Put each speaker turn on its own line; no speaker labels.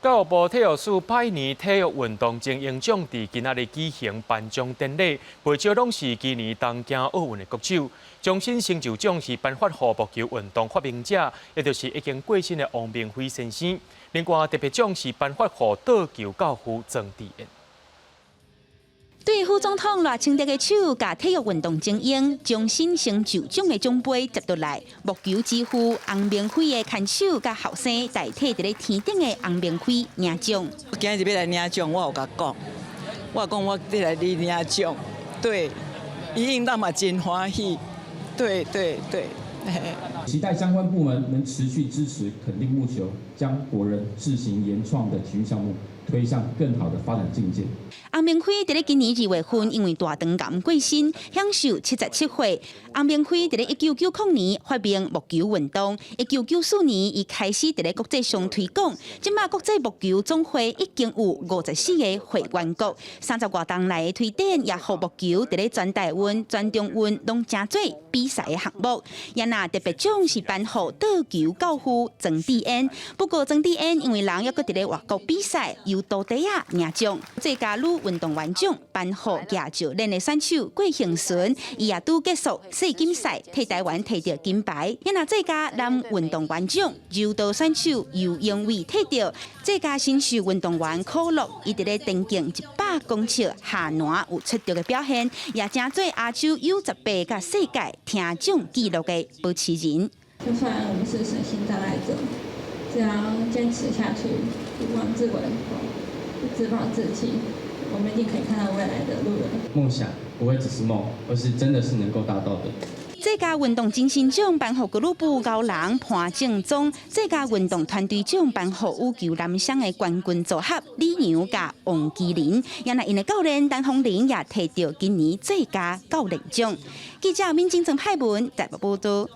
教育部體育署百年體育運動精英獎佇今仔日舉行頒獎典禮，袂少攏是今年東京奧運的國手。終身成就獎是頒發予木球運動發明者，也就是已經過身的王明輝先生。另外特別獎是頒發予桌球教父莊智淵。
對副總統賴清德的手，共體育運動精英終身成就獎的獎盃接落來，木球之父翁明輝的牽手，佮後生代替佇咧天頂的翁明輝領獎。
我今日欲來領獎，我有共講，我講我欲來領獎，對，伊應當嘛真歡喜，對對對。
期待相關部門能持續支持肯定木球，將國人自行研創的體育項目推向更好的發展境界。
翁明輝佇咧今年2月份因為大腸癌過身，享壽77歲。翁明輝佇咧1990年發明木球運動，1994年伊開始佇咧國際上推廣。這馬國際木球總會已經有54個會員國，30外冬來的推展，也予木球佇咧全台灣、全中運攏成做比賽的項目。也若特別獎是頒予桌球教父莊智淵，不過莊智淵因為人猶閣佇咧外國比賽，由徒弟仔領獎。最佳女運動員獎頒予舉石鏈的選手郭幸純，伊也拄結束世錦賽，替台灣提著金牌。也若最佳男運動員獎，柔道選手游泳偉提著。最佳新秀運動員可樂，伊佇咧田徑100公尺下欄有出色的表現，也成做亞洲 U18佮世界聽障紀錄的保持人。
就算我們是身心障礙者，只要堅持下去，不妄自為，不自暴自棄，我們一定可以看到未來的路的。
夢想不會只是夢，而是真的是能夠達到的。
最佳運動精神獎頒予俱樂部高人潘正宗，最佳運動團隊獎頒予羽球男雙的冠軍組合李洋佮王齊麟，也若𪜶的教練陳鳳玲也提著今年最佳教練獎。記者民進曾派文台北報道。